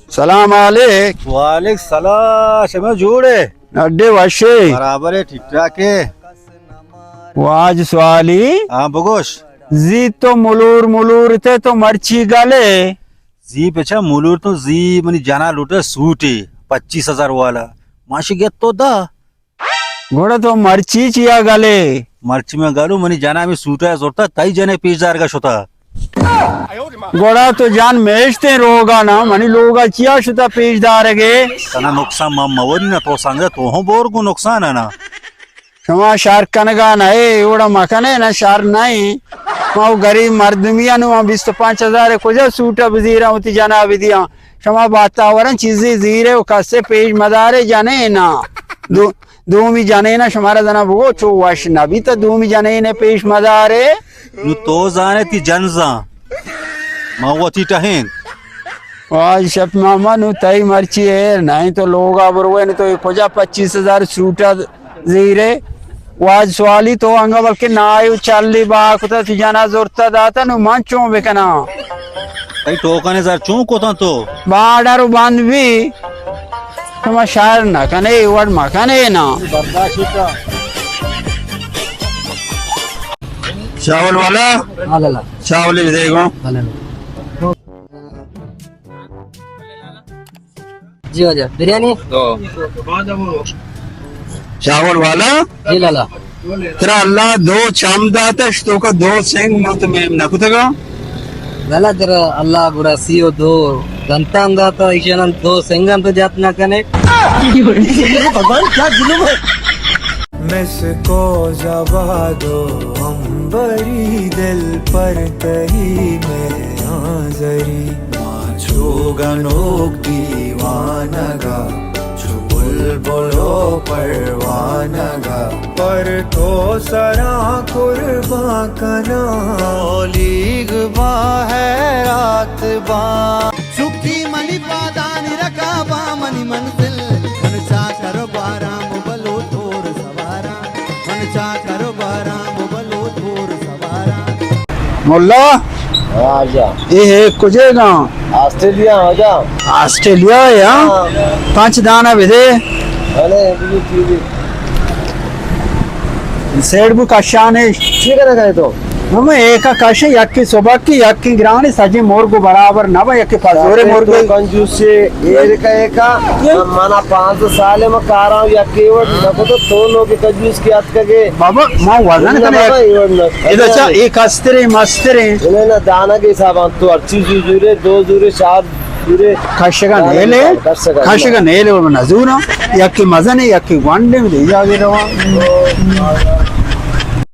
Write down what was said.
سلام علیک۔ وعلیک سلام، شما جوڑے؟ اڈے وشے۔ برابر ہے، ٹھیک ٹھاک ہے۔ واج سوالی۔ ہاں، بگوش۔ زی تو ملور ملور تے تو مرچی گلے۔ زی بچا ملور تو زی منی جنا لوٹے سوٹے پچیس ہزار والا۔ ماشی گت تو دا۔ گڑا تو مرچی چیا گلے؟ مرچی میں گلو منی جنا میں سوٹا زورتا تئی جنے پیش دارگا شتا۔ گڑا تو جان میشتے روگا نا، منی لوگا چیا شتا پیش دارگے؟ تنا نقصان ما موری نا، تو سنگے تو ہوں بور گو نقصان ہے نا۔ شما شر کنگا نہ اے، اوڑا مکنے نہ شر نہ ایں۔ ما او گریب مردمی آں، نوں بیست و پنچ ہزار کجا سوٹا بزیراں وتی جنا بدیاں؟ شما باتاوراں چیزے زیرے و کسے پیش مدارے جنے نا۔ دو، دومی جنے نا شمارا زنا بگو چو وش نبی تا دومی جنے نے پیش مدارے۔ نو تو زانے تی جن زان۔ ما وتی ٹہین۔ واج شپ ماما نو تئی مرچی ایر نہ ایں تو لوگا بروے نو تو کجا پچیس ہزار سوٹا زیرے۔ واج سوالی تو انگا بلکہ نائے و چلی با کتا تی جنا زورتا داتا نو من چون بکناں؟ تئی ٹوکنے زر چون کتاں تو؟ بارڈر و بند بی۔ شما شر نہ کنے، اے وڑ مکنے نا۔ برداشت کا۔ چاول والا؟ ہاں لالا۔ چاول دے گو۔ ہاں لالا۔ جی واجہ، بریانی؟ دو۔ چاول والا؟ جی لالا۔ ترا اللہ دو چم داتش، تو کا دو سنگ مت میم نہ کتگا؟ لالا ترا اللہ گڑا سی و دو دنتان داتا، ایشان دو سنگان تو جات نہ کنے۔ بھگوان کیا ظلم ہے۔ مس کو جواب دو عنبری دل پر تئی میں آزری۔ ما چو گنوک دیوانگا، چو بلبل و پروانگا، پر تو سرا قربان کناں۔ اولیگ با حیرات با۔ چکی منی پادانی رکاباں، منی منزل، من چاکر باراں، مبلو تور سواراں، من چاکر باراں، مبلو تور سواراں۔ ملا، واجہ۔ اے ہے کجے گا؟ آسٹریلیا واجہ۔ آسٹریلیا ہے، ہاں؟ ہاں۔ پنچ دانا بدے۔ بلے، بلے، بلے۔ سیڑ بو کشانے۔ چی کرے گئے تو؟ ہم ایک کش، یکی سبکی، یکی گرانی، سجی مرگ برابر نہ با، یکی پزورے مرگ۔ تو کنجوسی، ایر کا ایکا، منا پانزدہ سال ما کاراں یکی وٹ نہ کو تو تو لوگ کنجوس کی اتکگے۔ بابا، ما وزن نہ کنے۔ بابا، اے وڑ نہ۔ ادا چا، اے کسترے، مسترے۔ انہیں نہ دانا کے حساب تو ہر چیز زورے، دو زورے، چار زورے۔ کشگا نیلے، کشگا نیلے۔ کشگا نیلے و نزورا، یکی مزنے، یکی گونڈے، دے جاگے روا۔